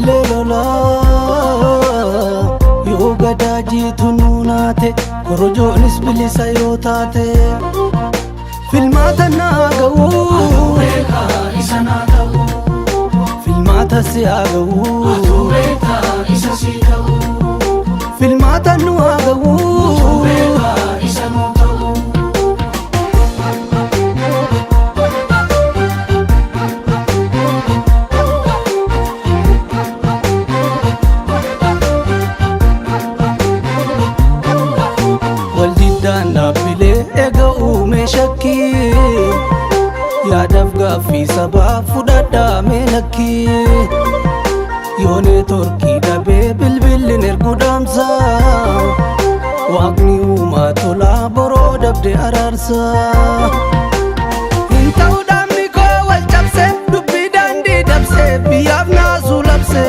Finqillee lolaa yoo gadaa jiitu nuunaate, korojoonis bilisa yoo taate, filmaata naa ga'uu, filmaata si haa ga'uu, filmaata nu haa ga'uu. Waldiddaan dhaabbilee ega uume shakkii, yaadaaf gaaffii sabaa fudhadhaa mee lakkii. Yoo neetworkii dhabee bilbilli ergu dhaamsa, waaqni uumaa tolaa boroo dabde araarsa. Hin ta'u dhaabni koo wal cabse, dubbii daandii dabse, biyyaaf naasuu labse.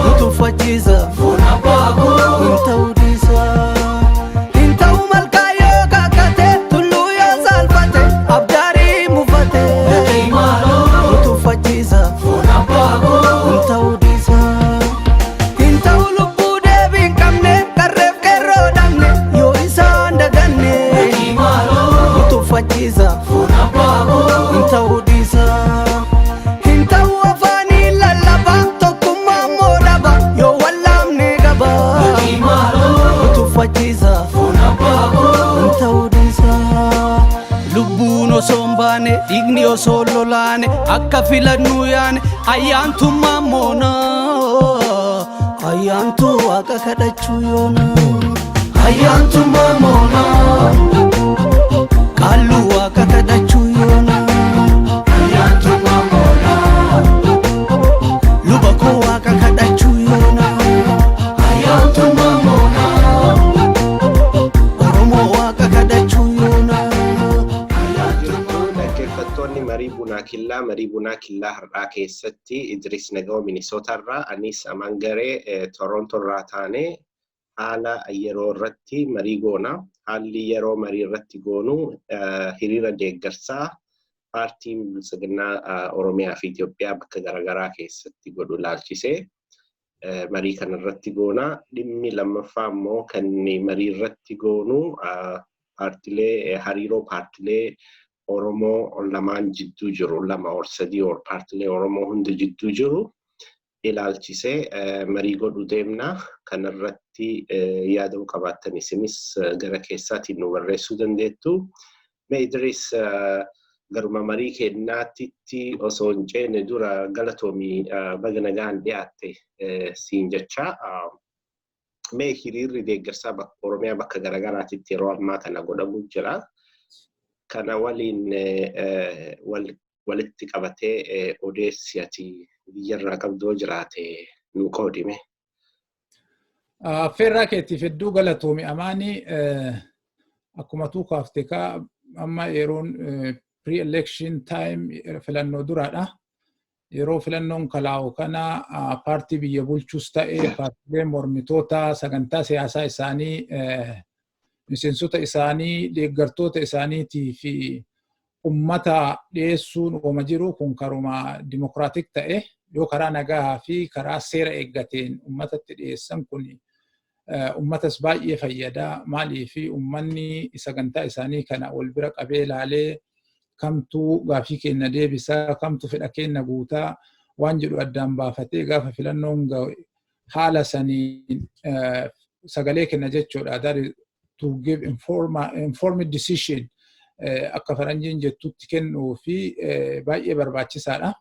Nu tuffachiisa, hin ta'u dhiisa. Hin ta'u malkaa yoo kakate, tulluu yoo saalfate, abdaarii mufate. Nu tuffachiisa, hin ta'u dhiisa. Hin ta'u lubbuu deebii hin qabne, qarreef qeerroo dhabne, yoo isaan daganne. Nu tuffachiisa, hin ta'u dhiisa. Hin ta'u afaanii lallaba, tokkummaa immoo dhaba, yoo wallaamne qaba. Nu tuffachiisa, hin ta'u dhiisa. Lubbuun osoo hin baane, dhiigni osoo hin lolaane, akka filannuu yaane, ayyaantummaa moona. Ayyaantuu waaqa kadhachuu yoona. Ayyaantummaa moona. Qaalluu waaqa kadhachuu yoona. Ayyaantummaa moona. Luba koo waaqa kadhachuu yoona. Ayyaantummaa moona. Oromoo waaqa kadhachuu yoona. Jirtu dhaggeeffattoonni marii bunaa killaa. Marii bunaa killaa har'aa keessatti Idris Nagawoo Minisoota irraa, anis Amaan Garee Toronto irraa taanee haala yeroo irratti marii goona. Haalli yeroo marii irratti goonu hiriira deeggarsaa paartiin Biltsiginnaa Oromiyaa fi Itoophiyaa bakka garaagaraa keessatti godhu ilaalchisee marii kana irratti goona. Dhimmi lammaffaa immoo kan marii irratti goonu paartilee, hariiroo paartilee Oromoo lamaan jidduu jiru, lama or sadii or paartilee Oromoo hunda jidduu jiru ilaalchisee marii godhuu deemna. Kanarratti yaada qabaattan isinis gara keessaatiin nu barreessuu dandeettu. Mee Idris, garuma marii kennaatitti osoo hin ceene dura galatoomii, baga nagaan dhiyaatte siin jecha. Mee hiriirri deeggarsaa Oromiyaa bakka garaagaraatitti yeroo ammaa kana godhamu jira. Kana waliin walitti qabatee odeessi ati biyyarraa qabdoo jiraate nu qoodime. Affeerraa keetiif hedduu galatoomi, Amaanii. Akkuma tuu kaafte kaa, amma yeroon pre-election time, filannoo duraadha. Yeroo filannoon kalaa'u kana paartii biyya bulchus ta'e paartiilee mormitoota sagantaa siyaasaa isaanii miseensota isaanii, deeggartoota isaaniitii fi ummata dhiyeessuun uuma jiru kun karuma democratic ta'e yoo karaa nagaa fi karaa seera eeggateen ummatatti dhiyeessan kun ummatas baay'ee fayyada. Maalii fi ummanni sagantaa isaanii kana wal bira qabee ilaalee, kamtuu gaafii keenya deebisaa, kamtu fedha keenya guutaa waan jedhu addaan baafatee gaafa filannoon haala saniin sagalee kenna jechuudha. That is to give informed decision akka faranjiin jettutti kennuu fi baay'ee barbaachisaadha.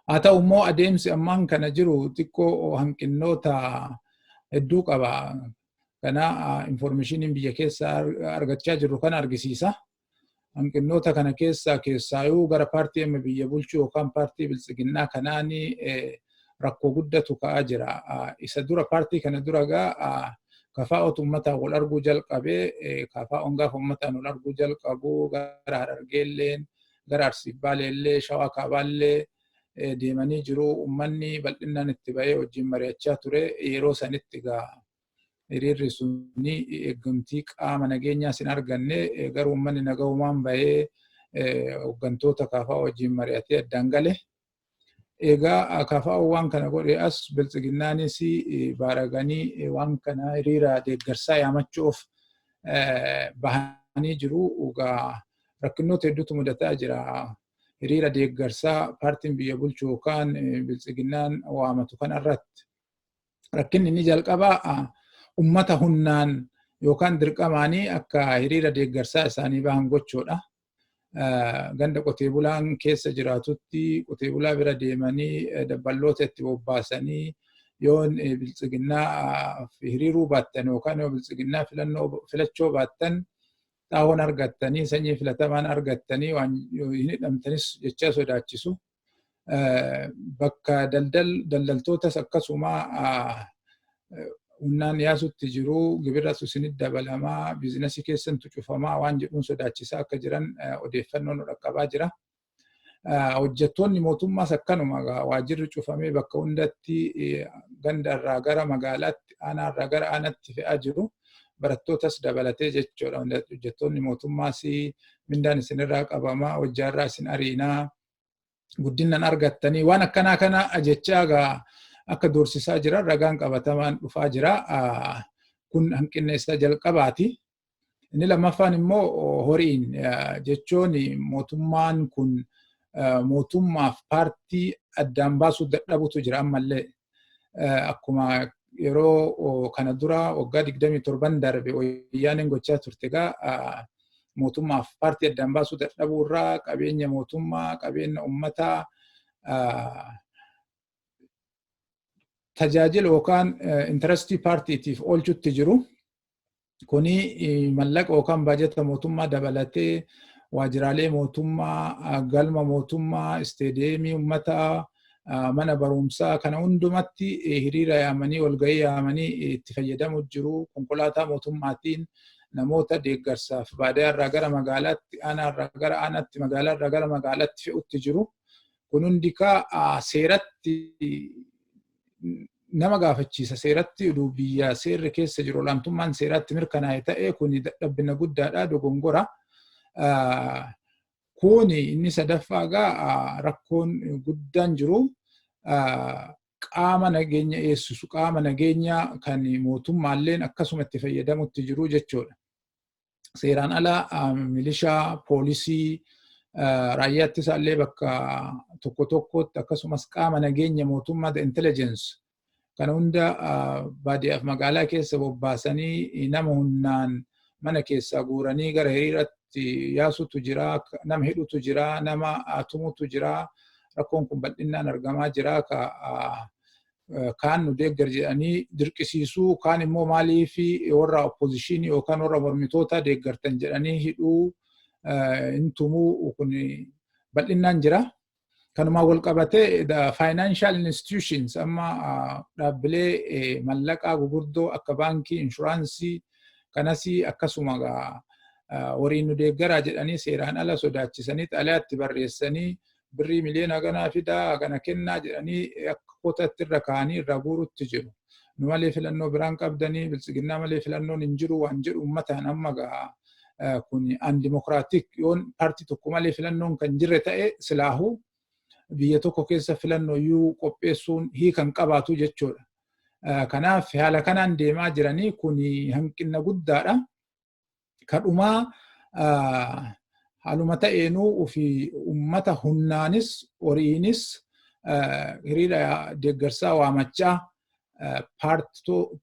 Haa ta'u immoo adeemsi ammaan kana jiru xiqqoo hanqinnoota hedduu qaba. Kana informationiin biyya keessa argachaa jirru kana argisiisa. Hanqinnoota kana keessa keessaayuu gara paartii amma biyya bulchuu yookaan paartii Biltsiginnaa kanaani rakkoo guddatu ka'aa jira. Isa dura, paartii kana dura gaa KFOtu uummataan wal arguu jalqabee. KFOn gaafa uummataan wal arguu jalqabu gara Harargeelleen, gara Arsiif Baaleellee, Shawaa Kaabaallee deemanii jiru. Uummanni bal'inaan itti ba'ee wajjin mari'achaa ture. Yeroo sanitti gaa hiriirri suni eegumtii qaama nageenyaas hin arganne, garuu uummanni naga'umaan bahee hooggantoota KFO wajjin mari'atee addaan gale. Egaa KFO waan kana godhe as Biltsiginnaanis baaraganii waan kana hiriira deeggarsaa yaamachuuf bahanii jiru. Egaa rakkinoota hedduutu mudataa jira. Hiriira deeggarsaa paartiin biyya bulchu yookaan Biltsiginnaan waamatu kanarratti. Rakkinni inni jalqabaa ummata humnaan yookaan dirqamaanii akka hiriira deeggarsaa isaanii bahan gochuudha. Ganda qotee bulaan keessa jiraatutti qotee bulaa bira deemanii dabballoota itti bobbaasanii, yoon Biltsiginnaa hiriiruu baattan yookaan yoo Biltsiginnaa filachuu baattan xaahoon argattanii, sanyii filatamaan argattanii, waan hin hidhamtanis jechaa sodaachisu. Bakka daldaltootas akkasuma humnaan yaasutti jiru, gibirras isinit dabalamaa, biizinasii keessantu cufamaa waan jedhuun sodaachisaa akka jiran odeeffannoon nu dhaqqabaa jira. Hojjettoonni mootummaas akkanuma waajirri cufamee bakka hundatti ganda irraa gara magaalaatti, aanaa irraa gara aanaatti fe'aa jiru. Barattootas dabalatee jechuudha. Hojjettoonni mootummaas mindaan isinirraa qabamaa, hojjaarraa isin ariinaa, guddinan argattanii, waan akkanaa kana jechaa gaa akka doorsisaa jiran ragaan qabatamaan dhufaa jira. Kun hanqinna isa jalqabaati. Inni lammaffaan immoo horiin jechuun mootummaan kun mootummaaf paartii addaan baasuu dadhabutu jira ammallee. Akkuma yeroo kana dura waggaa 27 darbe Wayyaaneen gochaa turte, egaa mootummaaf paartii addaan baasuu dadhabuu irraa qabeenya mootummaa, qabeenya uummataa tajaajila yookaan interestii paartiitiif oolchutti jiru. Kuni mallaqa yookaan baajata mootummaa dabalatee waajjiraalee mootummaa, galma mootummaa, isteediyeemii uummataa, mana barumsaa kana hundumatti hiriira yaamanii, walgahii yaamanii itti fayyadamu jiru. Konkolaataa mootummaatiin namoota deeggarsaaf baadiyyaa irraa gara magaalaatti, aanaa irraa gara aanaatti, magaalaa irraa gara magaalaatti fe'utti jiru. Kun hundi kaa seeratti nama gaafachiisa. Seeratti biyya seerri keessa jiru, olaantummaan seeraatti mirkanaa'e ta'e, kun dadhabbina guddaadha, dogongora. Kuni inni sadaffaa gaa rakkoon guddaan jiru qaama nageenya eessisu, qaama nageenya kan mootummaalleen akkasuma itti fayyadamutti jiru jechuudha. Seeraan ala milishaa, poolisii, raayyaa ittisaallee bakka tokko tokkotti, akkasumas qaama nageenya mootummaa, the intelligence, kana hunda baadiyyaaf magaalaa keessa bobbaasanii nama humnaan mana keessaa guuranii gara hiriiratti yaasutu jira, nama hidhutu jira, nama tumutu jira. Rakkoon kun bal'inaan argamaa jira. Kaan nu deeggar jedhanii dirqisiisuu, kaan immoo maaliif warra oppositionii yookaan warra mormitoota deeggartan jedhanii hidhuu, hin tumuu, kun bal'inaan jira. Kanumaan wal qabatee the financial institutions, amma dhaabbilee mallaqaa gugurdoo akka baankii, inshuraansii kanas akkasuma horiin nu deeggaraa jedhanii seeraan ala sodaachisanii, xalayaatti barreessanii, birrii miliyoona ganaa fidaa, kana kennaa jedhanii akka kootatti irra kaa'anii irraa guurutti jiru. Nu malee filannoo biraan qabdanii, Biltsiginnaa malee filannoon hin jiru waan jedhu uummataan amma gaa kun undemocratic. Yoon paartii tokko malee filannoon kan jirre ta'e, silaahuu biyya tokko keessa filannoo iyyuu qopheessuun hiikan qabaatu jechuudha. Kanaaf haala kanaan deemaa jiranii, kun hanqina guddaadha. Kadhumaa haaluma ta'eenuu ofii ummata humnaanis horiinis hiriira deeggarsaa waamachaa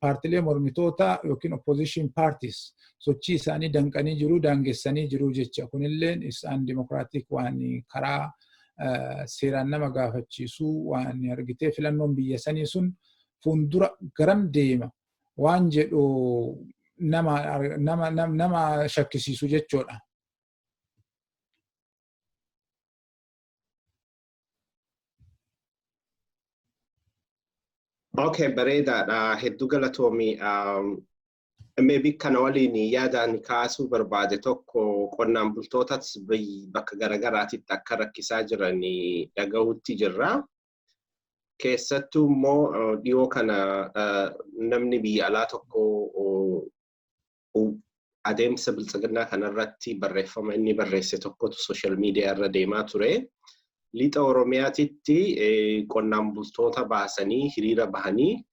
paartilee mormitoota yookiin opposition parties sochii isaanii danqanii jiru, daangessanii jiru jecha. Kunilleen isaan democratic, waan karaa seeraan nama gaafachiisuu, waan argitee filannoon biyya sanii sun fuuldura garam deema waan jedhu nama nama nama shakkisiisu jechuudha. Okay, bareedaadha. Hedduu galatoomi. Maybe kana waliin yaadaan kaasuu barbaade tokko, qonnaan bultootas bakka garagaraatitti akka rakkisaa jiran dhagahutti jirra. Keessattuu immoo dhiyoo kana namni biyya alaa tokko adeemsa Biltsiginnaa kanarratti barreeffama inni barreesse tokkotu social media irra deemaa ture. Lixa Oromiyaatitti qonnaan bultoota baasanii hiriira bahanii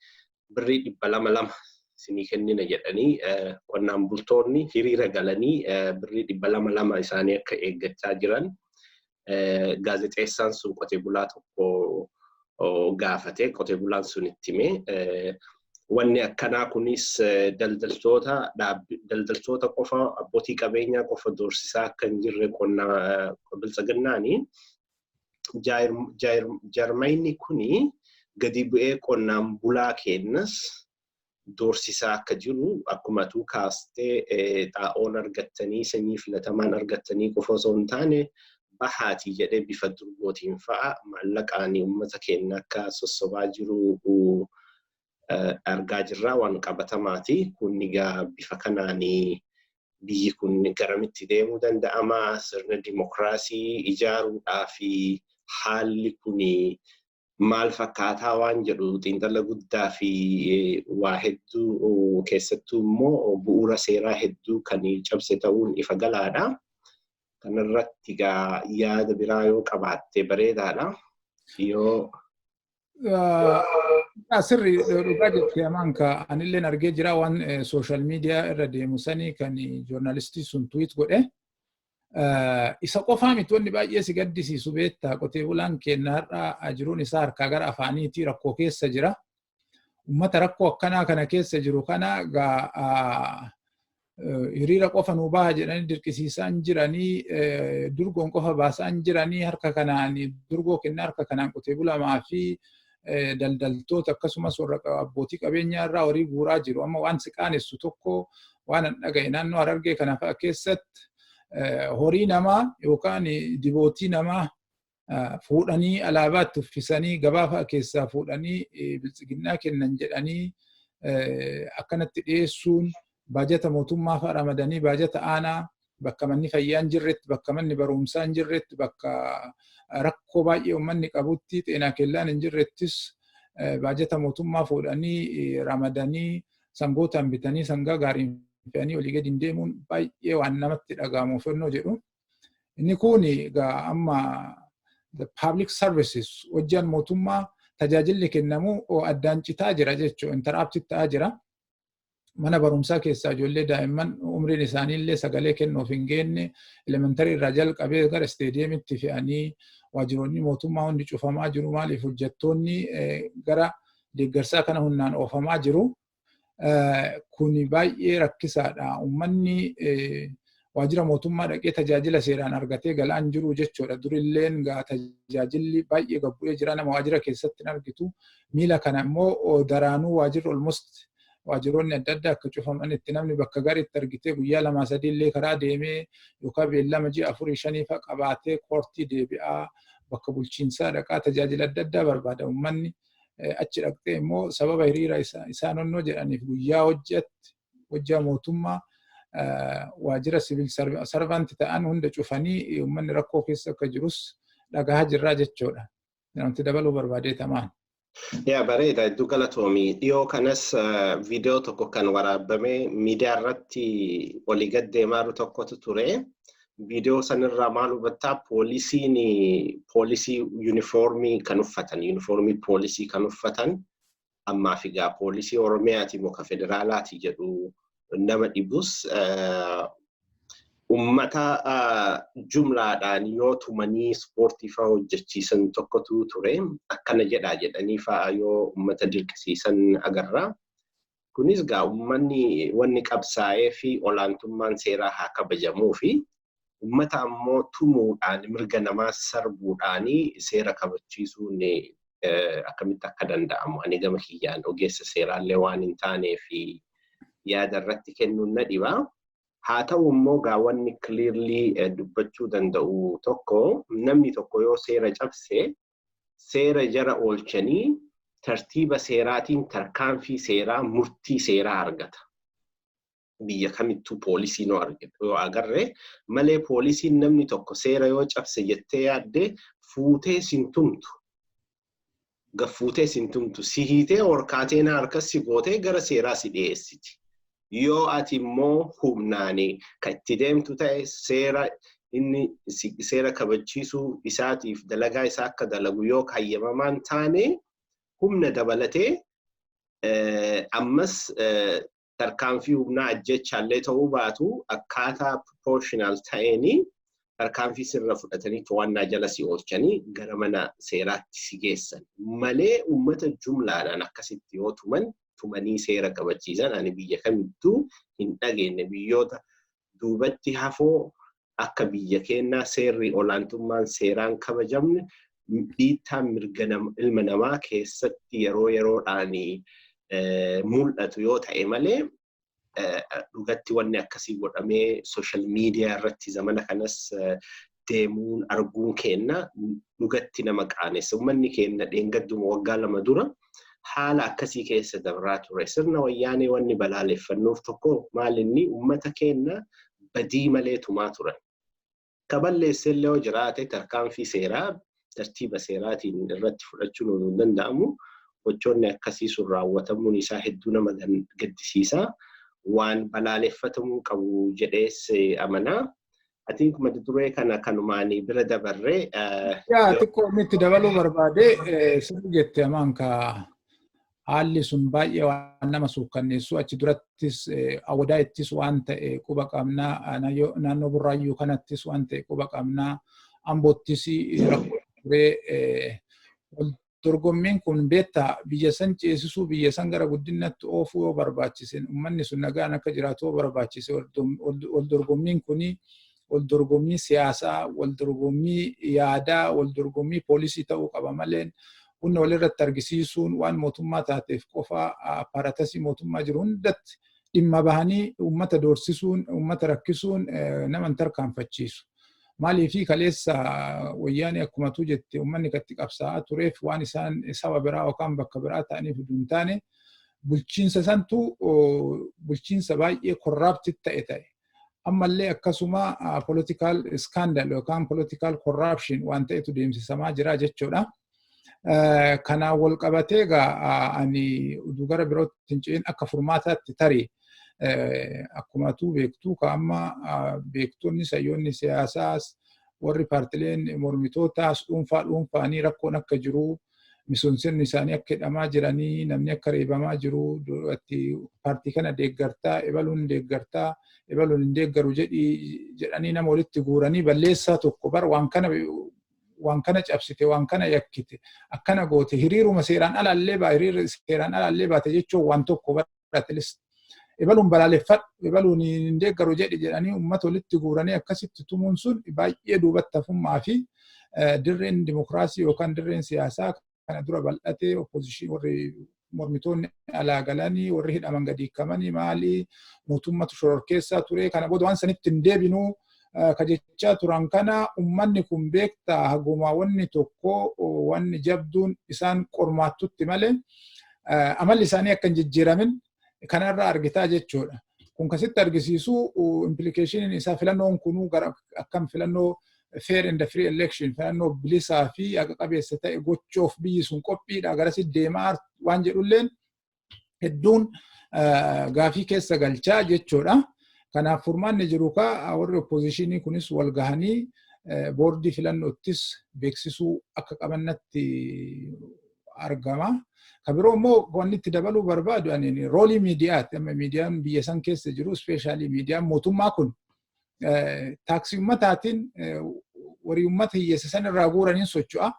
birrii 200 200 isinii kennina jedhanii, qonnaan bultoonni hiriira galanii birrii 200 200 isaanii akka eeggachaa jiran gaazexeessaan sun qotee bulaa tokko gaafate, qotee bulaan sun itti hime. Wanni akkanaa kunis daldaltoota qofa, abbootii qabeenyaa qofa doorsisaa akka hin jirre qonnaa biltsiginnaani. Jarmayni kuni gadi bu'ee qonnaan bulaa kennas doorsisaa akka jiru, akkuma tuu kaastee xaa'oon argattanii, sanyii filatamaan argattanii qofa osoo hin taane, bahaatii jedhee bifa durgootiin fa'a maallaqaan uummata keenya akka sossobaa jiru argaa jirra, waan qabatamaati. Kun egaa bifa kanaan biyyi kun garamitti deemuu danda'ama? Sirna dimokiraasii ijaaruudhaa fi haalli kun maal fakkaataa waan jedhu xiinxala guddaa fi waa hedduu, keessattuu immoo bu'uura seeraa hedduu kan cabse ta'uun ifa galaadha. Kanarratti egaa yaada biraa yoo qabaatte bareedaadha. Yoo Sirri, dhugaa jettee Amaanka. Anilleen argee jira waan social media irra deemu sanii kan joornaalistii sun tweet godhe. Isa qofaa miti wanni baay'ee si gaddisiisu, beektaa, qotee bulaan keenya har'a jiruun isaa harkaa gara afaaniitii rakkoo keessa jira. Uummata rakkoo akkanaa kana keessa jiru kana gaa hiriira qofa nuu baha jedhanii dirqisiisaan jiranii, durgoon qofa baasaan jiranii, harka kanaan durgoo kennaa, harka kanaan qotee bulamaa fi daldaltoota akkasumas warra abbootii qabeenyaa irraa horii guuraa jiru. Amma waan si qaanessu tokko waan an dhagaye, naannoo Harargee kana fa'a keessatti horii namaa yookaan dibootii namaa fuudhanii alaabaatti uffisanii, gabaa fa'a keessaa fuudhanii biltsiginnaa kennan jedhanii akkanatti dhiyeessuun, baajata mootummaa fa'a ramadanii, baajata aanaa bakka manni fayyaa hin jirretti, bakka manni barumsaa hin jirretti, bakka rakkoo baay'ee uummanni qabutti, xeenaa kellaan hin jirrettis baajata mootummaa fuudhanii ramadanii, sangootaan bitanii, sangaa gaariin fe'anii olii gadi hin deemuun baay'ee waan namatti dhaga'amu ofannoo jedhu. Inni kun egaa amma the public services, hojjaan mootummaa, tajaajilli kennamu addaan citaa jira jechuudha. Interrupted ta'aa jira. Mana barumsaa keessaa ijoollee daa'imman umriin isaanii illee sagalee kennuuf hin geenne elementary irraa jalqabee gara isteediyeemitti fe'anii, waajjiroonni mootummaa hundi cufamaa jiru. Maaliif? Hojjettoonni gara deeggarsaa kana humnaan oofamaa jiru. Kuni baay'ee rakkisaadha. Uummanni waajjira mootummaa dhaqee tajaajila seeraan argatee galaan jiru jechuudha. Durilleen gaa tajaajilli baay'ee gabbu'ee jira, nama waajjira keessatti hin argitu. Miila kana immoo daraanuu waajjirri almost waajjiroonni adda addaa akka cufaman itti namni bakka gaariitti argitee guyyaa lamaa sadii illee karaa deemee yookaan beellama ji'a afurii shanii fa'a qabaatee koortii deebi'aa, bakka bulchiinsaa dhaqaa, tajaajila adda addaa barbaada uummanni. Achi dhaqxee immoo sababa hiriira isaan onnoo jedhaniif guyyaa hojjatti hojjaa mootummaa waajjira civil servant ta'an hunda cufanii uummanni rakkoo keessa akka jirus dhagahaa jirraa jechuudha. Namti dabaluu barbaadee tamaan. Yaa, bareeda, hedduu galatoomii. Dhiyoo kanas viidiyoo tokko kan waraabame miidiyaa irratti olii gad deemaa jiru tokkotu ture. Viidiyoo sanirraa maal hubattaa? Poolisiin, poolisii yuunifoormii kan uffatan, yuunifoormii poolisii kan uffatan, ammaaf egaa poolisii Oromiyaati moo ka federaalaati jedhu nama dhibus, ummata jumlaadhaan yoo tumanii ispoortii fa'aa hojjechiisan tokkotu ture. Akkana jedhaa jedhanii fa'aa yoo ummata dirqisiisan agarra. Kunis gaa uummanni wanni qabsaa'ee fi olaantummaan seeraa haa kabajamuu fi ummata ammoo tumuudhaan, mirga namaa sarbuudhaan seera kabachiisuun akkamitti akka danda'amu ani gama kiyyaan ogeessa seeraallee waan hin taanee fi yaada irratti kennuun na dhiba. Haa ta'u immoo gaa wanni clearly dubbachuu danda'u tokko, namni tokko yoo seera cabse seera jara oolchanii tartiiba seeraatiin tarkaanfii seeraa, murtii seeraa argata. Biyya kamittuu poolisii yoo agarre malee, poolisiin namni tokko seera yoo cabse jettee yaadde fuutee sin tumtu. Gaffuutee sin tumtu, si hiitee horkaateen harkas si gootee gara seeraa si dhiyeessiti. Yoo ati immoo humnaan kan itti deemtu ta'e seera Inni seera kabachiisuu isaatiif dalagaa isaa akka dalagu yoo hayyamamaan taane, humna dabalatee ammas tarkaanfii humnaa ajjechaallee ta'uu baatu, akkaataa proportional ta'eenii tarkaanfii sirra fudhatanii to'annaa jala si oolchanii gara mana seeraatti si geessan malee, uummata jumlaadhaan akkasitti yoo tuman tumanii seera kabachiisan ani biyya kamittuu hin dhageenye. Biyyoota duubatti hafoo akka biyya keenyaa seerri olaantummaan seeraan kabajamne, dhiittaan mirga ilma namaa keessatti yeroo yeroodhaan mul'atu yoo ta'e malee, dhugatti wanni akkasii godhamee social media irratti zamana kanas deemuun arguun kenna dhugatti nama qaanessa. Uummanni keenya dheengadduma waggaa 2 dura haala akkasii keessa dabraa ture. Sirna Wayyaanee wanni balaaleffannuuf tokko maalinni uummata keenya badii malee tumaa turan. Ka balleessellee yoo jiraate tarkaanfii seeraa tartiiba seeraatiin irratti fudhachuun hin danda'amu. Gochoonni akkasii sun raawwatamuun isaa hedduu nama gaddisiisa. Waan balaaleffatamuu qabu jedhees amanaa. Ati mata duree kana kanumaan bira dabarree. Yaa, xiqqoo inni itti dabaluu barbaade, sirri jette amaan ka haalli sun baay'ee waan nama suukkanneessu. Achi durattis Awwadaa ittis waan ta'e quba qabnaa, naannoo Burraayyuu kanattis waan ta'e quba qabnaa, Amboottis rakkoo turee. Dorgommiin kun beektaa biyya san ceesisuu, biyya san gara guddinatti oofuu yoo barbaachise, uummanni sun nagaan akka jiraatu yoo barbaachise, wal dorgommiin kuni wal dorgommii siyaasaa, wal dorgommii yaadaa, wal dorgommii poolisii ta'uu qaba malee, humna walirratti argisiisuun waan mootummaa taateef qofa apparatus mootummaa jiru hundatti dhimma bahanii uummata doorsisuun, uummata rakkisuun nama hin tarkaanfachiisu. Maaliifi kaleessa Wayyaanee akkumatu jette uummanni katti qabsaa'aa tureef waan isaan saba biraa yookaan bakka biraa ta'aniif hin taane, bulchiinsa santu bulchiinsa baay'ee corrupt ta'e. Ammallee akkasuma political scandal yookaan political corruption waan ta'etu deemsisamaa jira jechuudha. Kanaan wal qabatee egaa ani uduu gara birootti hin ce'in, akka furmaataatti tarii akkuma atuu beektu ka amma beektonni sayyoonni siyaasaas, warri paartileen mormitootaas dhuunfaa dhuunfaanii rakkoon akka jiru, miseensonni isaanii akka hidhamaa jiranii, namni akka reebamaa jiru, paartii kana deeggartaa, ebaluun deeggartaa, ebaluun hin deeggaru jedhanii nama walitti guuranii balleessaa tokko bar waan kana cabsite, waan kana yakkite, akkana goote, hiriiruma seeraan alallee baa, hiriira seeraan alallee baate jechuun waan tokko baratilis ebaluun balaaleffadhu, ebaluun hin deeggaru jedhi jedhanii uummata walitti guuranii akkasitti tumuun sun baay'ee duubatti hafummaa fi dirreen dimokiraasii yookaan dirreen siyaasaa kana dura bal'atee opposition, warri mormitoonni alaa galanii, warri hidhaman gadi hiikamanii, maalii mootummatu shororkeessaa ture, kana booda waan sanitti hin deebinuu ka jechaa turan kana, ummanni kun beektaa haguma wanni tokko wanni jabduun isaan qormaattutti malee amalli isaanii akka hin jijjiiramin kanarra argitaa jechuudha. Kun kasitti argisiisu implication isaa filannoon kunuu gara akkam filannoo fair and free election, filannoo bilisaa fi haqa qabeessa ta'e gochuuf biyyi sun qophiidha garasi deemaa waan jedhulleen hedduun gaafii keessa galchaa jechuudha. Kanaaf furmaanni jiru kaa warri opposition kunis wal gahanii boordii filannoottis beeksisuu akka qabannatti argama. Ka biroo immoo wanni itti dabaluu barbaadu ani role miidiyaati. Amma miidiyaan biyya san keessa jiru, especially miidiyaan mootummaa kun, taaksii ummataatiin warii ummata hiyyeessa san irraa guuraniin socho'a.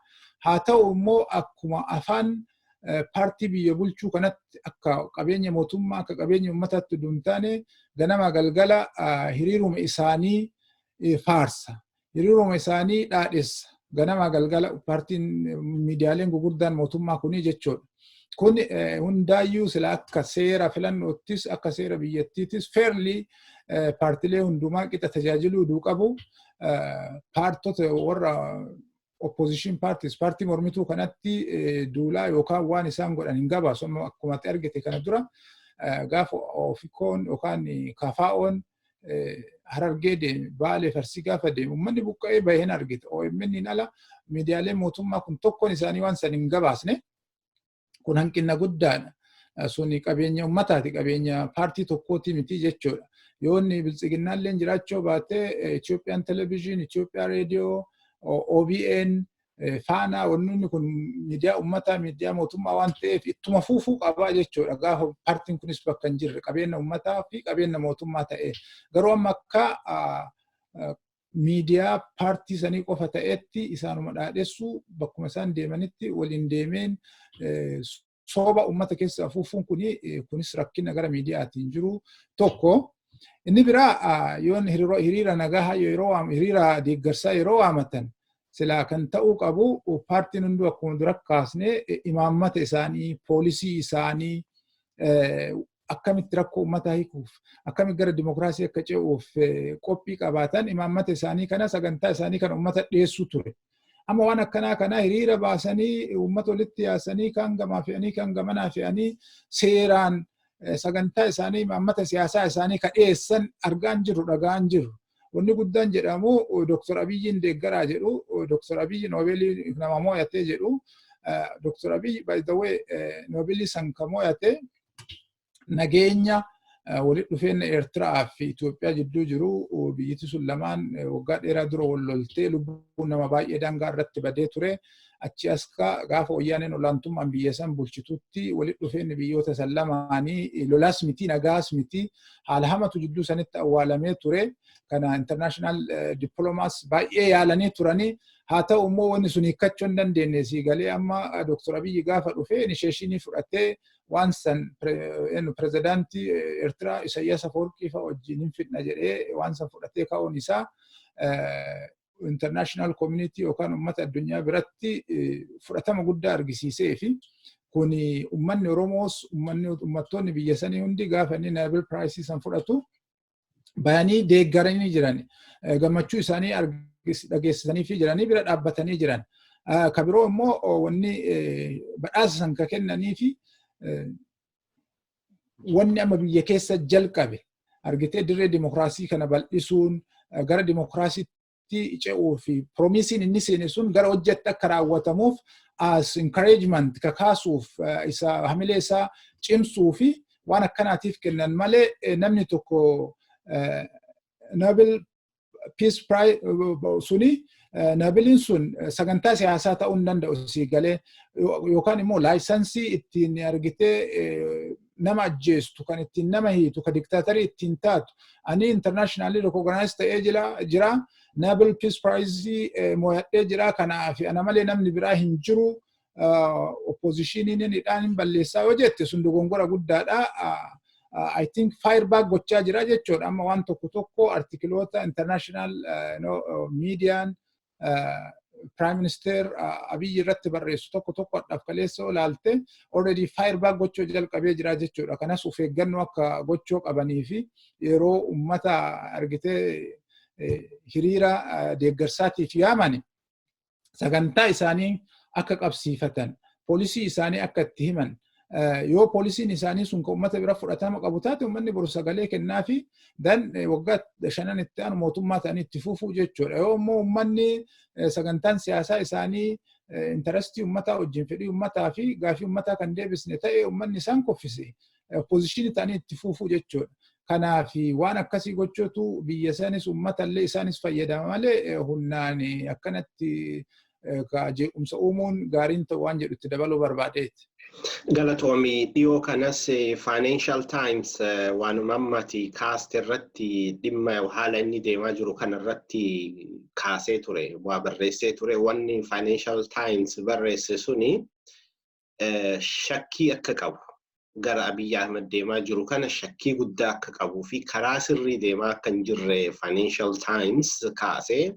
Haa ta'u immoo akkuma afaan paartii biyya bulchuu kanatti akka qabeenya mootummaa, akka qabeenya ummataatti utuu hin taane, ganama galgala hiriiruma isaanii faarsa. Hiriiruma isaanii dhaadhessa. Ganama galgala paartiin miidiyaaleen gurguddaan mootummaa kunii jechuudha. Kun hundaayyuu sila akka seera filannoottis, akka seera biyyattiittis fairly paartilee hundumaa qixa tajaajiluu duu qabu. Paartota warra opposition parties, paartii mormituu kanatti duulaa yookaan waan isaan godhan hin gabaasu. Amma akkuma ati argite kana dura gaafa Ofikoon yookaan Kafaa'oon Harargee deeme, Baalee, Farsii gaafa deeme, uummanni buqqa'ee bahee hin argite. OMN ala miidiyaaleen mootummaa kun tokkoon isaanii waan san hin gabaasne. Kun hanqina guddaadha. Suni qabeenya ummataati, qabeenya paartii tokkooti miti jechuudha. Yoonni Biltsiginnaallee jiraachuu baate, Itoophiyaan television, Itoophiyaa reediyoo, OBN, Faanaa, wanni kun miidiyaa uummataa, miidiyaa mootummaa waan ta'eef ittuma fuufuu qabaa jechuudha. Gaafa paartiin kunis bakka hin jirre qabeenya uummataa fi qabeenya mootummaa ta'e. Garuu amma akka miidiyaa paartii sanii qofa ta'etti isaanuma dhaadhessuu, bakkuma isaan deemanitti waliin deemeen soba uummata keessa afuufuun kuni kunis rakkina gara miidiyaatiin jiru tokko. Inni biraa, yoon hiriira nagaa yeroo hiriira deeggarsaa yeroo waamatan, silaa kan ta'uu qabu paartiin hunduu akkuma dura kaasnee imaammata isaanii, poolisii isaanii, akkamitti rakkoo uummataa hiikuuf, akkamitti gara dimokiraasii akka ce'uuf qophii qabaatan, imaammata isaanii kana, sagantaa isaanii kana uummata dhiyeessuu ture. Amma waan akkanaa kana hiriira baasanii uummata walitti yaasanii, kan gamaa fe'anii kan gamanaa fe'anii, seeraan sagantaa isaanii, imaammata siyaasaa isaanii ka dhiyeessan argaan jiru, dhagaan jiru. Wanni guddaan jedhamu Dr. Abiyyiin deeggaraa jedhu, Dr. Abiyyi Noobeelii nama mo'atee jedhu. Dr. Abiyyi, by the way, Noobeelii san ka mo'ate nageenya walitti dhufeenya Eertiraa fi Itoophiyaa jidduu jiru. Biyyatti sun lamaan waggaa dheeraa dura wal loltee lubbuun nama baay'ee daangaa irratti badee ture. Achi as gaafa Wayyaaneen olaantummaan biyya san bulchitutti walitti dhufeenyi biyyoota san lamaanii lolaas miti, nagaas miti, haala hamatu jidduu sanitti awwaalamee ture. Kana international diplomats baay'ee yaalanii turanii, haa ta'u immoo wanni sun hiikkachuu hin dandeenye. Sii galee? Amma Dr. Abiyyi gaafa dhufe initiative fudhatee waan san pirezidaantii Eertiraa Isaayyaas Afawarqii fa'a wajjin hin fidna jedhee waan san fudhatee ka'uun isaa international community yookaan uummata addunyaa biratti fudhatama guddaa argisiisee fi kun uummanni Oromoos, uummanni uummattoonni biyya sanii hundi gaafa inni Nobel Prize san fudhatu bayanii deeggaranii jiran, gammachuu isaanii dhageessisanii fi jiranii bira dhaabbatanii jiran. Ka biroo immoo wanni badhaasa san ka kennanii fi wanni amma biyya keessa jalqabe argitee, dirree dimokiraasii kana bal'isuun, gara dimokiraasiitti ce'uu fi promise-iin inni seene sun gara hojjette akka raawwatamuuf as encouragement kakaasuuf, isa hamilee isaa cimsuu fi waan akkanaatiif kennan malee, namni tokko Nobel Peace Prize suni, Nobeliin sun sagantaa siyaasaa ta'uu hin danda'u, sii galee? Yookaan immoo license ittiin argitee nama ajjeestu, kan ittiin nama hiitu, kan diktaatarii ittiin taatu, ani internationally recognize ta'ee jira, Nobel Peace Prize mo'adhee jira, kanaaf ana malee namni biraa hin jiru, opposition-iin hidhaan hin balleessaa yoo jette, sun dogongora guddaadha. I think fire back gochaa jira jechuudha. Amma waan tokko tokko article-oota international miidiyaan Prime Minister Abiyyi irratti barreessu tokko tokko hadhaaf kaleessa olaalte, already fire back gochuu jalqabee jira jechuudha. Kanas of eeggannoo akka gochuu qabanii fi yeroo uummata argitee hiriira deeggarsaatiif yaamani sagantaa isaanii akka qabsiifatan, poolisii isaanii akka itti himan, yoo poolisiin isaanii sun kan uummata bira fudhatama qabu taate, uummanni boru sagalee kennaa fi dan waggaa 5n itti aanu mootummaa ta'anii itti fufuu jechuudha. Yoo immoo uummanni sagantaan siyaasaa isaanii interest-ii uummataa wajjin, fedhii uummataa fi gaafii uummataa kan deebisne ta'e, uummanni isaan kuffise, opposition-ii ta'anii itti fufuu jechuudha. Kanaaf waan akkasii gochuutu biyya sanis uummatallee isaanis fayyadama malee humnaan akkanatti jeequmsa uumuun gaariin ta'u waan jedhu itti dabaluu barbaadeeti. Galatoomii. Dhiyoo kanas Financial Times waanuma ammati kaaste irratti, dhimma haala inni deemaa jiru kana irratti kaasee ture, waa barreessee ture. Wanni Financial Times barreesse suni shakkii akka qabu, gara Abiyyi Ahmed deemaa jiru kana shakkii guddaa akka qabuu fi karaa sirrii deemaa akka hin jirre Financial Times kaasee.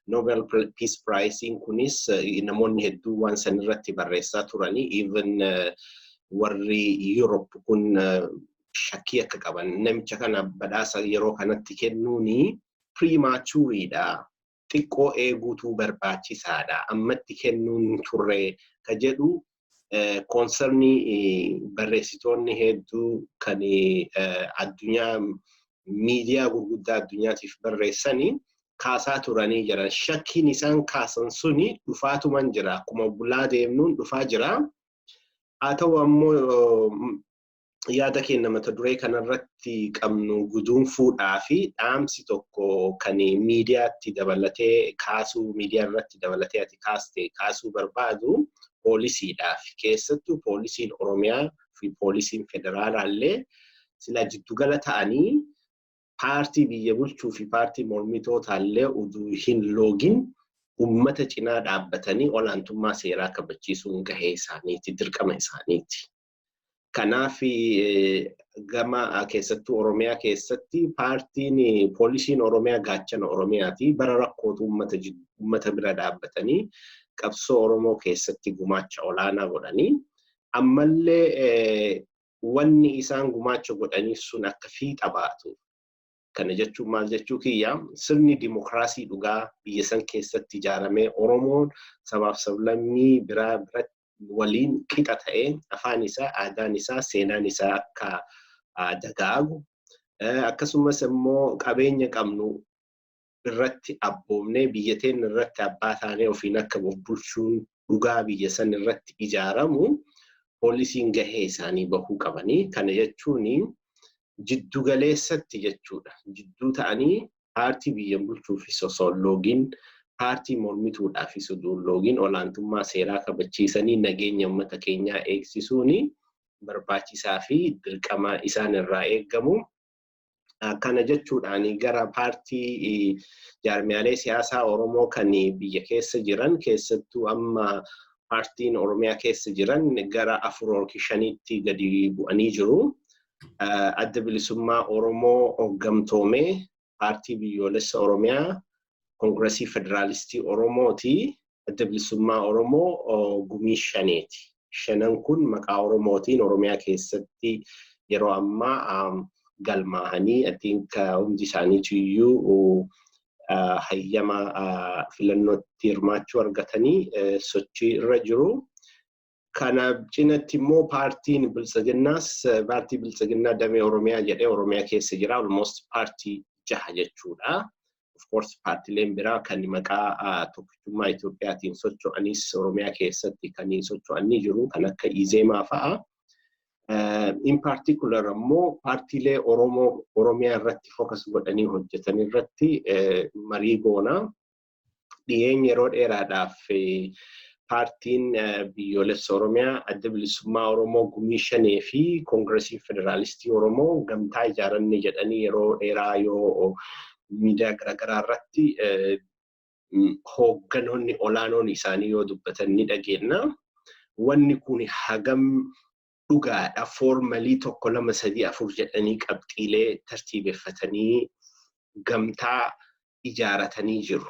Nobel Peace Prize kunis namoonni hedduu waan san irratti barreessaa turanii, even warri Europe kun shakkii akka qaban, namicha kana badhaasa yeroo kanatti kennuuni premature-dha. Xiqqoo eeguutu barbaachisaadha. Ammatti kennuun turre ka jedhu concern-ii barreessitoonni hedduu kan addunyaa miidiyaa gurguddaa addunyaatiif barreessanii kaasaa turanii jiran. Shakkiin isaan kaasan suni dhufaatuman jira. Akkuma bulaa deemnuun dhufaa jira. Haa ta'u ammoo Yaada keenya mata duree kanarratti qabnu guduunfuudhaa fi dhaamsi tokko kan miidiyaatti dabalatee kaasuu, miidiyaa irratti dabalatee ati kaaste kaasuu barbaadu, poolisiidhaaf, keessattuu poolisiin Oromiyaa fi poolisiin federaalaa illee sila jiddugala ta'anii paartii biyya bulchuu fi paartii mormitootaa illee uduu hin loogin ummata cinaa dhaabbatanii olaantummaa seeraa kabachiisuun gahee isaaniiti, dirqama isaaniiti. Kanaaf gama keessattuu Oromiyaa keessatti paartiin, poolisiin Oromiyaa gaachana Oromiyaati. Bara rakkootu uummata bira dhaabbatanii qabsoo Oromoo keessatti gumaacha olaanaa godhanii, ammallee wanni isaan gumaacha godhanii sun akka fiixa baatu. Kana jechuun maal jechuu kiyya? Sirni dimokiraasii dhugaa biyya san keessatti ijaaramee, Oromoon sabaaf sablammii biraa biratti waliin qixa ta'ee, afaan isaa, aadaan isaa, seenaan isaa akka dagaagu, akkasumas immoo qabeenya qabnu irratti abboomnee biyya teenya irratti abbaa taanee ofiin akka of bulchuun dhugaa biyya san irratti ijaaramu, poolisiin gahee isaanii bahuu qabanii. Kana jechuun jiddu galeessatti jechuudha. Jidduu ta'anii paartii biyya bulchuufis osoo hin loogin, paartii mormituudhaafis osoo hin loogin, olaantummaa seeraa kabachiisanii nageenya uummata keenyaa eegsisuun barbaachisaa fi dirqama isaan irraa eeggamu. Kana jechuudhaan gara paartii, jaarmiyaalee siyaasaa Oromoo kan biyya keessa jiran, keessattuu amma paartiin Oromiyaa keessa jiran gara afur yookiin shaniitti gadi bu'anii jiru. Adda Bilisummaa Oromoo Gamtoomee, Paartii Biyyoolessa Oromiyaa, Koongirasii Federaalistii Oromooti. Adda Bilisummaa Oromoo Gumii Shaneeti. Shanan kun maqaa Oromootiin Oromiyaa keessatti yeroo ammaa galmaa'anii, I think hundi isaaniitu iyyuu hayyama filannootti hirmaachuu argatanii sochii irra jiru. Kana cinatti immoo paartiin Biltsiginnaas paartii Biltsiginnaa damee Oromiyaa jedhee Oromiyaa keessa jira. Almost paartii jaha jechuudha. Of course, paartileen biraa kan maqaa tokkichummaa Itoophiyaatiin socho'anis Oromiyaa keessatti kan socho'an ni jiru, kan akka Izeemaa fa'a. In particular ammoo paartiilee Oromoo Oromiyaa irratti focus godhanii hojjetan irratti marii goona. Dhiyeenya yeroo dheeraadhaaf paartiin biyyoolessa Oromiyaa, Adda Bilisummaa Oromoo Gumii Shanee fi Koongirasii Federaalistii Oromoo gamtaa ijaaranne jedhanii yeroo dheeraa yoo miidiyaa garaagaraa irratti hoogganoonni olaanoon isaanii yoo dubbatan ni dhageenya. Wanni kun hagam dhugaadha? Formally tokko, lama, sadii, afur jedhanii qabxiilee tartiibeffatanii gamtaa ijaaratanii jiru.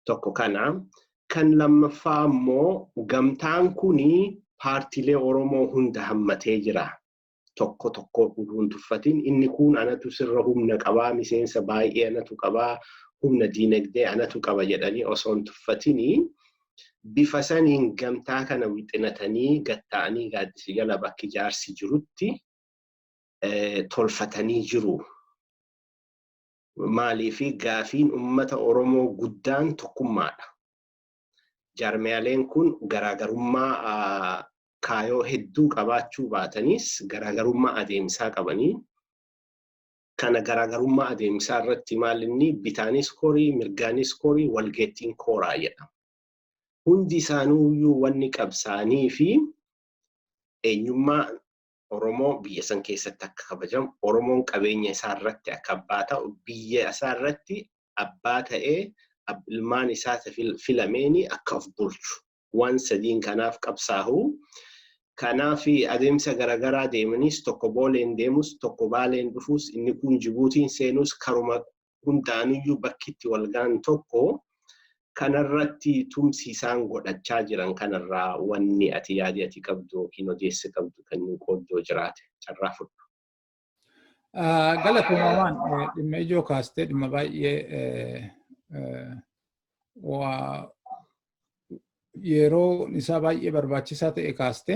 Tokko kana. Kan lammaffaa immoo gamtaan kuni paartiilee Oromoo hunda hammatee jira. Tokko tokko utuu tuffatin, inni kun anatu sirra humna qabaa, miseensa baay'ee anatu qabaa, humna diinagdee anatu qaba jedhanii osoo hin tuffatinii, bifa saniin gamtaa kana wixinatanii gatta'anii gaaddisa jala bakki ijaarsi jirutti tolfatanii jiru. Maaliifi gaafiin uummata Oromoo guddaan tokkummaadha. Jaarmiyaaleen kun garaagarummaa kaayoo hedduu qabaachuu baatanis, garaagarummaa adeemsaa qabanii, kana garaagarummaa adeemsaa irratti maal inni bitaanis korii, mirgaanis korii, walgeettiin kooraa jedhama. Hundi isaanuyyuu wanni qabsaanii fi eenyummaa Oromoo biyya san keessatti akka kabajamu, Oromoon qabeenya isaa irratti akka abbaa ta'u, biyya isaa irratti abbaa ta'ee ilmaan isaa filameeni akka of bulchu. Waan sadiin kanaaf qabsaahu. Kanaaf adeemsa garaagaraa deemanis, tokko Booleen deemus, tokko Baaleen dhufuus, inni kun Jibuutiin seenus, karuma hundaanuyyuu bakki itti walgaan tokko. Kanarratti tumsi isaan godhachaa jiran kanarraa wanni ati yaadi ati qabdu yookiin odeessa qabdu kan nu qooddoo jiraate, carraa fudhu. Galatoomamaan dhimma ijoo kaastee, dhimma baay'ee waa yeroo isaa baay'ee barbaachisaa ta'e kaaste.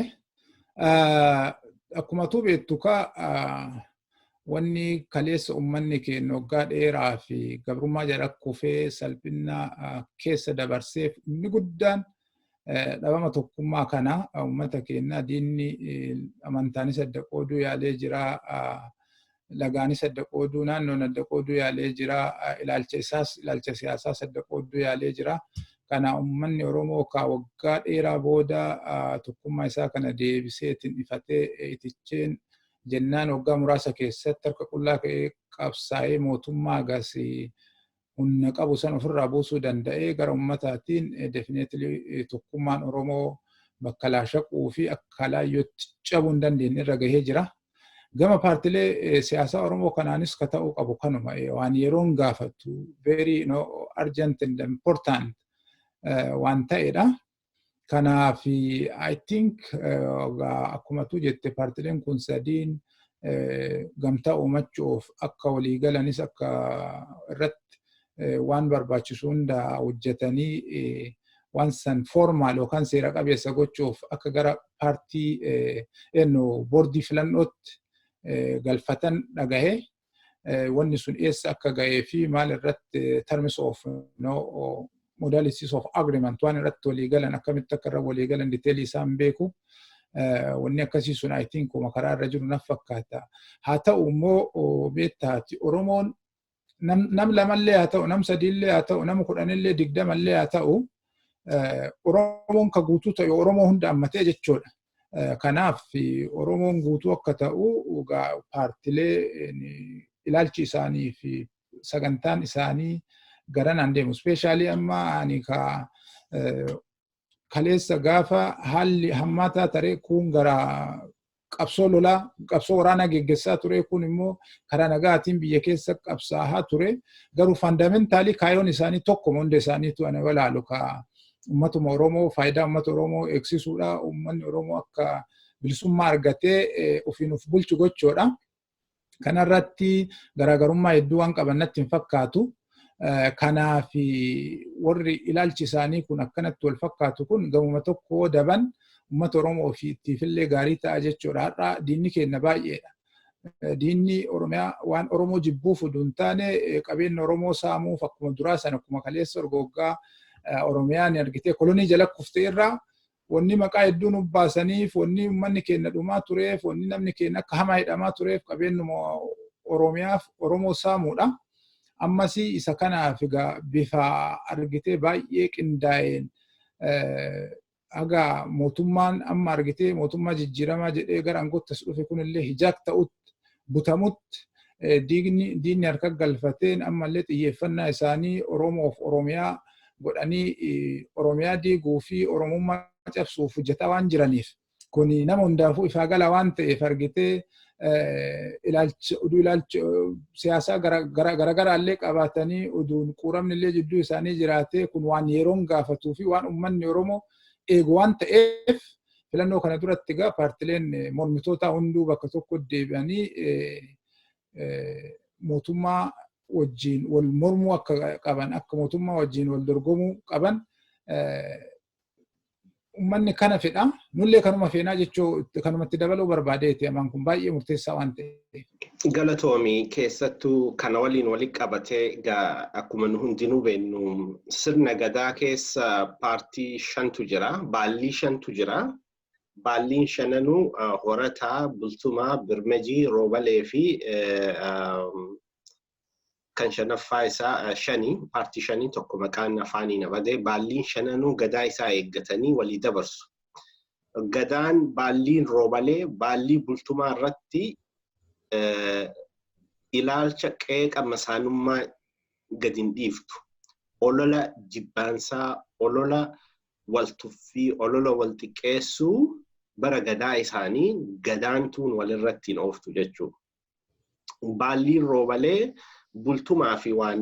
Akkuma tu beektu kaa, wanni kaleessa uummanni keenya waggaa dheeraa fi gabrummaa jala kufee salphina keessa dabarseef inni guddaan Dhabama tokkummaa kana uummata keenya diinni amantaanis adda qooduu yaalee jira. Lagaanis adda qooduu, naannoon adda qooduu yaalee jira. Ilaalcha isaas, ilaalcha siyaasaas adda qooduu yaalee jira. Kana uummanni Oromoo ka waggaa dheeraa booda tokkummaa isaa kana deebisee ittiin ifatee iticheen jennaan waggaa muraasa keessatti harka qullaa ka'ee qabsaa'ee mootummaa gas humna qabu san ofirraa buusuu danda'ee gara uummataatiin definitely tokkummaan Oromoo bakka laashaquu fi akka laayyootti cabuu hin dandeenye irra gahee jira. Gama paartilee siyaasaa Oromoo kanaanis ka ta'uu qabu kanuma, waan yeroon gaafatu, very urgent and important waan ta'edha. Kanaaf I think akkuma tu jette, paartileen kun sadiin gamtaa uumachuuf akka waliigalanis akka irratti waan barbaachisu hunda hojjetanii waan san formal yookaan seera qabeessa gochuuf akka gara paartii boordii filannootti galfatan dhagahee, wanni sun eessa akka gahee fi maal irratti terms of no modalities of agreement waan irratti waliigalan, akkamitti akka irra waliigalan detailii isaan beeku. Wanni akkasii sun I think karaa irra jiru naf fakkaata. Haa ta'u immoo beektaati, Oromoon nam lamallee haa ta'u, nam sadiillee haa ta'u, nama 10llee 20llee haa ta'u, Oromoon ka guutuu ta'e Oromoo hunda hammatee jechuudha. Kanaaf Oromoon guutuu akka ta'u paartilee ilaalchi isaanii fi sagantaan isaanii garanaan deemu. Especially amma ani ka kaleessa gaafa haalli hammaataa taree kun gara qabsoo lolaa, qabsoo waraanaa geggessaa ture, kun immoo karaa nagaatiin biyya keessa qabsaa'aa ture. Garuu fundamentally kaayoon isaanii tokkuma. Hunda isaaniitu ani walaalu ka uummatuma Oromoo, faayidaa uummata Oromoo eegsisuudha. Uummanni Oromoo akka bilisummaa argatee ofiin of bulchu gochuudha. Kanarratti garaagarummaa hedduu waan qaban natti hin fakkaatu. Kanaaf warri ilaalchi isaanii kun akkanatti wal fakkaatu kun gamuma tokko daban uummata Oromoo ofiitiifillee gaarii ta'a jechuudha. Har'a diinni keenya baay'eedha. Diinni Oromiyaa waan Oromoo jibbuuf oduu hin taane qabeenya Oromoo saamuuf akkuma duraa sana, akkuma kaleessa orgoggaa Oromiyaan argitee kolonii jala kuftee irraa wanni maqaa hedduu nu baasaniif, wanni uummanni keenya dhumaa tureef, wanni namni keenya akka hamaa hidhamaa tureef qabeenyuma Oromiyaaf Oromoo saamuudha. Ammas isa kanaaf egaa bifa argitee baay'ee qindaa'een haga mootummaan amma argitee mootummaa jijjiiramaa jedhee gara aangootti as dhufe kunillee hijaak ta'utti butamutti diinni harka galfateen ammallee xiyyeeffannaa isaanii Oromoof Oromiyaa godhanii Oromiyaa diiguu fi Oromummaa cabsuuf hojjetaa waan jiraniif, kuni nama hundaafuu ifaa gala waan ta'eef, argitee ilaalcha oduu ilaalcha siyaasaa garaagaraallee qabaatanii oduun quuramni illee jidduu isaanii jiraatee, kun waan yeroon gaafatuu fi waan uummanni Oromoo eegu waan ta'eef, filannoo kana duratti egaa paartileen mormitoota hunduu bakka tokko deebi'anii mootummaa wajjin wal mormuu akka qaban, akka mootummaa wajjin wal dorgomuu qaban uummanni kana fedha. Nullee kanuma feenaa jechuu kanumatti dabaluu barbaadeeti. Amaan, kun baay'ee murteessaa waan ta'eef. Galatoomii. Keessattuu kana waliin walitti qabatee egaa akkuma nu hundinuu beeknu sirna gadaa keessa paartii shantu jira, baallii shantu jira. Baalliin shananuu Horataa, Bultumaa, Birmajii, Roobalee fi kan shanaffaa isaa shanii, paartii shanii tokko maqaan afaanii na badee. Baalliin shananuu gadaa isaa eeggatanii walii dabarsu. Gadaan baalliin Roobalee baallii Bultumaa irratti ilaalcha qeeqa masaanummaa gadi hin dhiiftu. Olola jibbaansaa, olola waltuffii, olola wal xiqqeessuu bara gadaa isaanii gadaantuun walirratti hin ooftu jechuudha. Baalliin Roobalee Bultumaa fi waan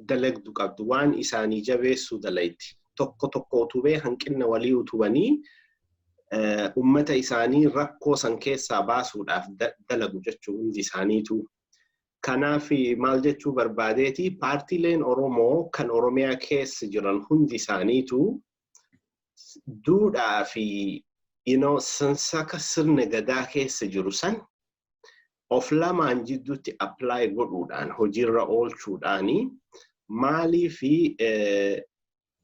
dalagdu qabdu, waan isaanii jabeessuu dalayti. Tokko tokko utubee hanqina walii utubanii ummata isaanii rakkoo san keessaa baasuudhaaf dalagu jechuu hundi isaaniitu. Kanaaf maal jechuu barbaadeeti, paartiileen Oromoo kan Oromiyaa keessa jiran hundi isaaniitu duudhaa fi sansaka sirna gadaa keessa jiru san of lamaan jidduutti apply godhuudhaan, hojiirra oolchuudhaani maalii fi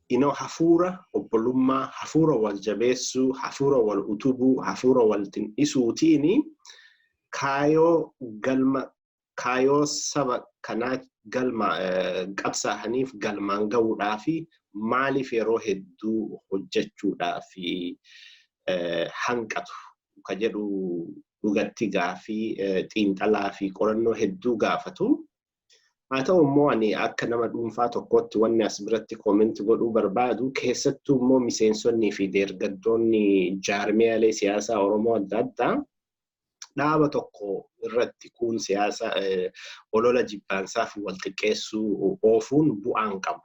Inoo hafuura obbolummaa, hafuura wal jabeessuu, hafuura wal utubuu, hafuura wal tin'isuutiin kaayoo galma kaayoo saba kanaa galma qabsaa'aniif galmaan gahuudhaa fi maaliif yeroo hedduu hojjechuudhaa fi hanqatu ka jedhu dhugatti gaafii xiinxalaa fi qorannoo hedduu gaafatu. Haa ta'u immoo, ani akka nama dhuunfaa tokkotti wanni as biratti comment godhuu barbaadu, keessattuu immoo miseensonnii fi deeggartoonni jaarmiyaalee siyaasaa Oromoo adda addaa dhaaba tokko irratti kuun siyaasa olola jibbaansaa fi wal xiqqeessuu oofuun bu'aan qabu.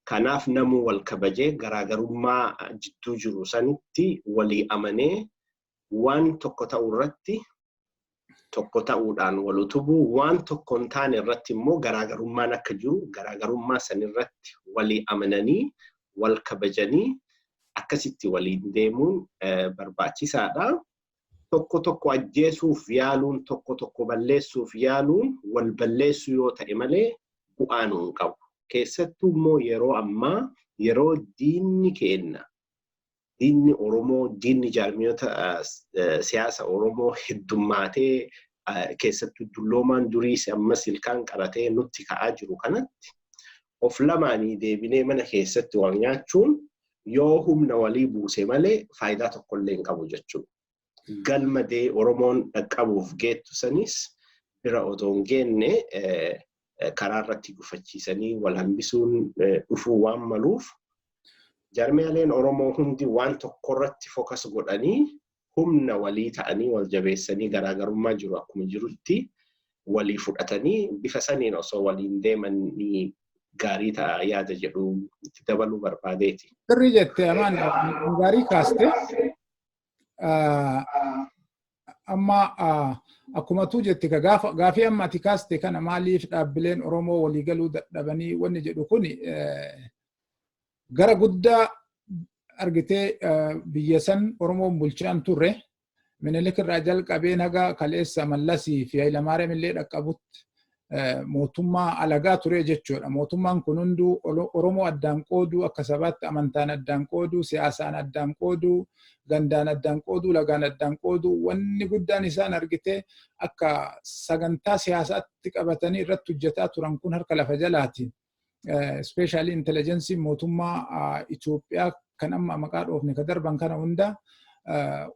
Kanaaf namuu wal kabajee, garaagarummaa jidduu jiru sanitti walii amanee, waan tokko ta'u irratti tokko ta'uudhaan wal utubuu, waan tokko hin taane irratti immoo garaagarummaan akka jiru garaagarummaa san irratti walii amananii, wal kabajanii akkasitti waliin deemuun barbaachisaadha. Tokko tokko ajjeesuuf yaaluun, tokko tokko balleessuuf yaaluun wal balleessuu yoo ta'e malee bu'aa nuu hin qabu. Keessattuu immoo yeroo ammaa, yeroo diinni keenna, diinni Oromoo, diinni jaarmiyoota siyaasa Oromoo heddummaatee, keessattuu dulloomaan duriis ammas ilkaan qaratee nutti ka'aa jiru kanatti, of lamaanii deebinee mana keessatti wal nyaachuun yoo humna walii buuse malee faayidaa tokkollee hin qabu jechuudha. Galma dee Oromoon dhaqqabuuf geettu sanis bira otoo hin geenne karaa irratti gufachiisanii wal hambisuun dhufuu waan maluuf, jaarmiyaaleen Oromoo hundi waan tokkorratti focus godhanii, humna walii ta'anii, wal jabeessanii, garaagarummaa jiru akkuma jirutti walii fudhatanii bifa saniin osoo waliin deemanii gaarii ta'a yaada jedhu itti dabaluu barbaadeeti. Sirrii jette Amaan, gaarii kaaste. Amma akkuma tuu jette, gaafii amma ati kaaste kana, maaliif dhaabbileen Oromoo waliigaluu dadhabanii wanni jedhu kuni gara guddaa argitee biyya san Oromoon bulchaan turre. Minilik irraa jalqabeen haga kaleessa Mallasii fi Hayilamaariyaam illee dhaqqabutti mootummaa alagaa ture jechuudha. Mootummaan kun hunduu Oromoo addaan qooduu, akka sabaatti amantaan addaan qooduu, siyaasaan addaan qooduu, gandaan addaan qooduu, lagaan addaan qooduu, wanni guddaan isaan argite akka sagantaa siyaasaatti qabatanii irratti hojjetaa turan kun harka lafa jalaati. Especially intelligence mootummaa Itoophiyaa kan amma maqaa dhoofne ka darban kana hunda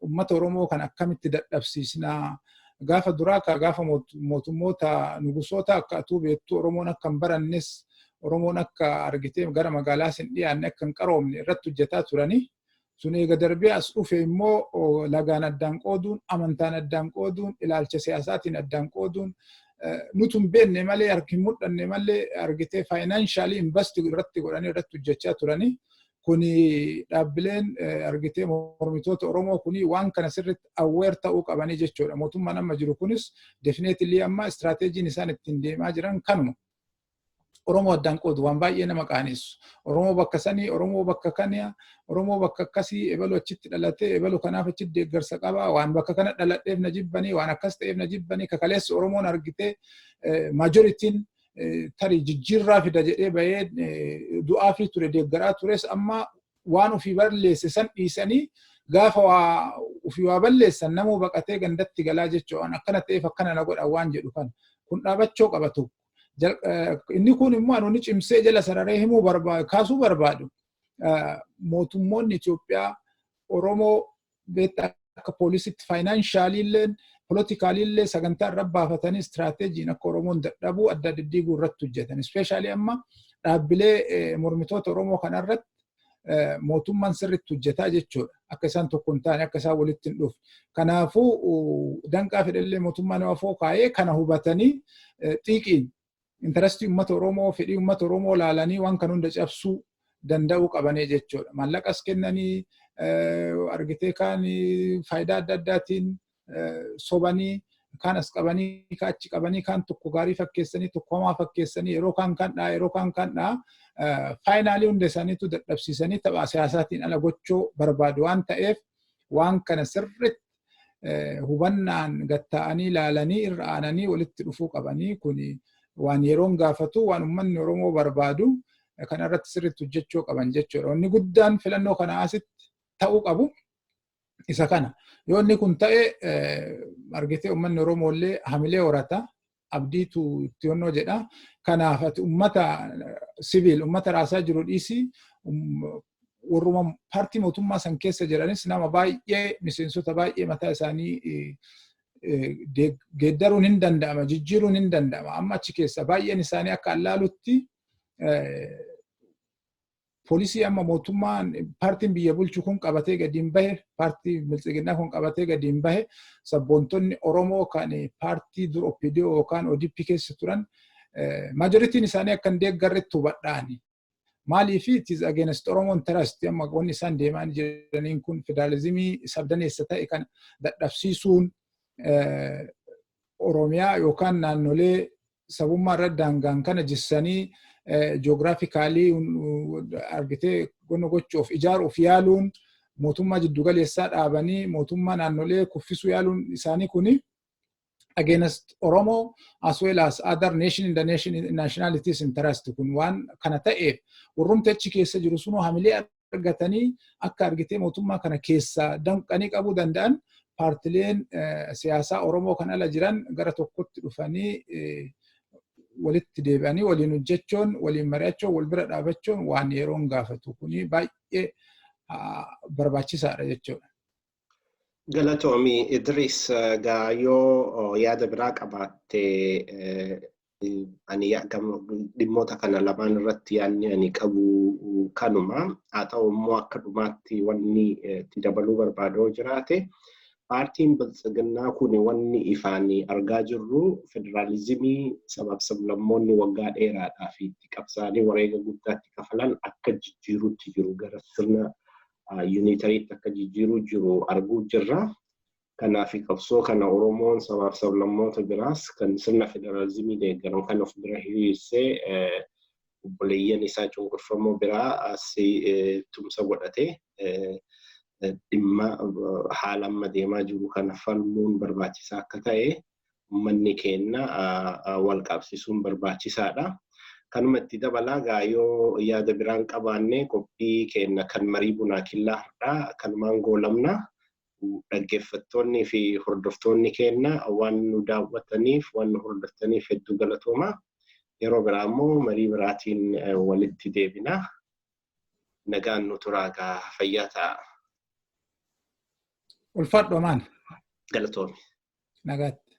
ummata Oromoo kan akkamitti dadhabsiisnaa, gaafa duraa ka gaafa mootummoota nugusoota akka atuu beektu Oromoon akka hin barannes, Oromoon akka argitee gara magaalaas hin dhiyaanne, akka hin qaroomne irratti hojjetaa turanii. Sun eega darbee as dhufe immoo lagaan addaan qooduun, amantaan addaan qooduun, ilaalcha siyaasaatiin addaan qooduun, nutu hin beekne malee, harki hin mul'anne malee, argitee financially invest irratti godhanii irratti hojjechaa turanii. Kuni dhaabbileen argitee mormitoota Oromoo kuni waan kana sirriitti aware ta'uu qabanii jechuudha. Mootummaan amma jiru kunis definitely amma istiraateejiin isaan ittiin deemaa jiran kanuma. Oromoo addaan qoodu, waan baay'ee nama qaanessu. Oromoo bakka sanii, Oromoo bakka kana, Oromoo bakka akkasii, ebalu achitti dhalatee, ebalu kanaaf achitti deeggarsa qaba, waan bakka kana dhaladheef na jibbanii, waan akkas ta'eef na jibbanii, kakaleessa Oromoon argitee majorityn tarii jijjiirraa fida jedhee bahee du'aa fi ture deeggaraa tures, amma waan ofii balleesse san dhiisanii gaafa waa ofii waa balleessan namuu baqatee gandatti galaa jechuudha. Akkana ta'eef akkana na godha waan jedhu kan kun dhaabachoo qaba tokko. Inni kun immoo ani cimsee jala sararee himuu barbaadu, kaasuu barbaadu, mootummoonni Itoophiyaa Oromoo beektaa akka poolisitti financially illee politically illee sagantaa irra baafatanii istiraateejiin akka Oromoon dadhabuu adda diddiiguu irratti hojjetan. Especially amma dhaabbilee mormitoota Oromoo kanarratti mootummaan sirriitti hojjetaa jechuudha. Akka isaan tokko hin taane, akka isaan walitti hin dhufne. Kanaafuu danqaa fedhallee mootummaan afoo kaa'ee kana hubatanii xiiqiin interest uummata Oromoo, fedhii uummata Oromoo laalanii waan kan hunda cabsuu danda'uu qabanii jechuudha. Maallaqas kennanii, argitee kaan faayidaa adda addaatiin sobanii, kaan as qabanii, kaan achi qabanii, kaan tokko gaarii fakkeessanii, tokko hamaa fakkeessanii, yeroo kaan kan dhaa, yeroo kaan kan dhaa, finally hunda isaaniitu dadhabsiisanii tapha siyaasaatiin ala gochuu barbaadu waan ta'eef, waan kana sirriitti hubannaan gatta'anii ilaalanii irra aananii walitti dhufuu qabanii. Kuni waan yeroon gaafatu, waan uummanni Oromoo barbaadu. Kana irratti sirriitti hojjechuu qaban jechuudha. Wanni guddaan filannoo kana asitti ta'uu qabu isa kana. Yoo inni kun ta'e, argitee, uummanni Oromoo illee hamilee horata. Abdiitu itti yonnoo jedha. Kanaaf ati uummata siviil, uummata raasaa jiru dhiisii, warruma paartii mootummaa san keessa jiranis nama baay'ee, miseensota baay'ee mataa isaanii geeddaruun hin danda'ama, jijjiiruun hin danda'ama. Amma achi keessa baay'een isaanii akka allaalutti poolisii amma mootummaan paartiin biyya bulchu kun qabatee gadi hin bahe, paartii Biltsiginnaa kun qabatee gadi hin bahe, sabboontonni Oromoo kan paartii dur OPDO yookaan ODP keessa turan majorityn isaanii akka hin deeggarretti hubadhaani. Maaliif? It is against Oromo interest. Amma wanni isaan deemaa jiraniin kun federaalizimii sabdaneessa ta'e kan dadhabsiisuun, Oromiyaa yookaan naannolee sabummaa irra daangaan kana jissanii geographically argitee gonna gochuuf ijaaruuf yaaluun, mootummaa jiddugaleessaa dhaabanii mootummaa naannolee kuffisuu yaaluun isaanii kuni against Oromo as well as other nation in the nation nationalities interest. Kun waan kana ta'eef warrumti achi keessa jiru sunuu hamilee argatanii akka argitee mootummaa kana keessa danqanii qabuu danda'an, paartileen siyaasaa Oromoo kan ala jiran gara tokkotti dhufanii walitti deebi'anii waliin hojjechuun, waliin mari'achuun, wal bira dhaabachuun waan yeroon gaafatu kuni baay'ee barbaachisaadha jechuudha. Galatoomi, Idris. Gaa yoo yaada biraa qabaatte, ani dhimmoota kana lamaan irratti yaadni ani qabu kanuma. Haa ta'u immoo akka dhumaatti wanni itti dabaluu barbaadu jiraate, paartiin Biltsiginnaa kun wanni ifaan argaa jirru federaalizimii sabaaf sablammoonni waggaa dheeraadhaaf itti qabsaanii wareega guddaatti kafalan akka jijjiiruutti jiru, gara sirna unitaryitti akka jijjiiruu jiru arguu jirra. Kanaaf qabsoo kana Oromoon sabaaf sablammoota biraas kan sirna federaalizimii deeggaran kan of bira hiriirsee, obboleeyyan isaa cunqurfamoo biraa asii tumsa godhatee, dhimma haala amma deemaa jiru kana falmuun barbaachisaa akka ta'e uummanni keenya wal qabsiisuun barbaachisaadha. Kanuma itti dabalaa gaayoo yaada biraan qabaanne, qophii keenya kan marii bunaa killaa har'aa kanumaan goolamna. Dhaggeeffattoonni fi hordoftoonni keenya waan nu daawwataniif, waan nu hordoftaniif hedduu galatooma. Yeroo biraa immoo marii biraatiin walitti deebina. Nagaan nu turaa gaa, fayyaa ta'a. Ulfaadhu, Amaan. Galatoomi. Nagaatti.